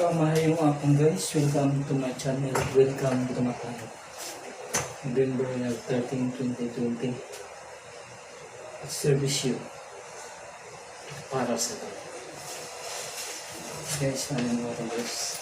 Maayong hapon, guys, welcome to my channel, welcome to Matayo. November 13, 2020. Service you para sa to. Guys, maayong hapon, guys.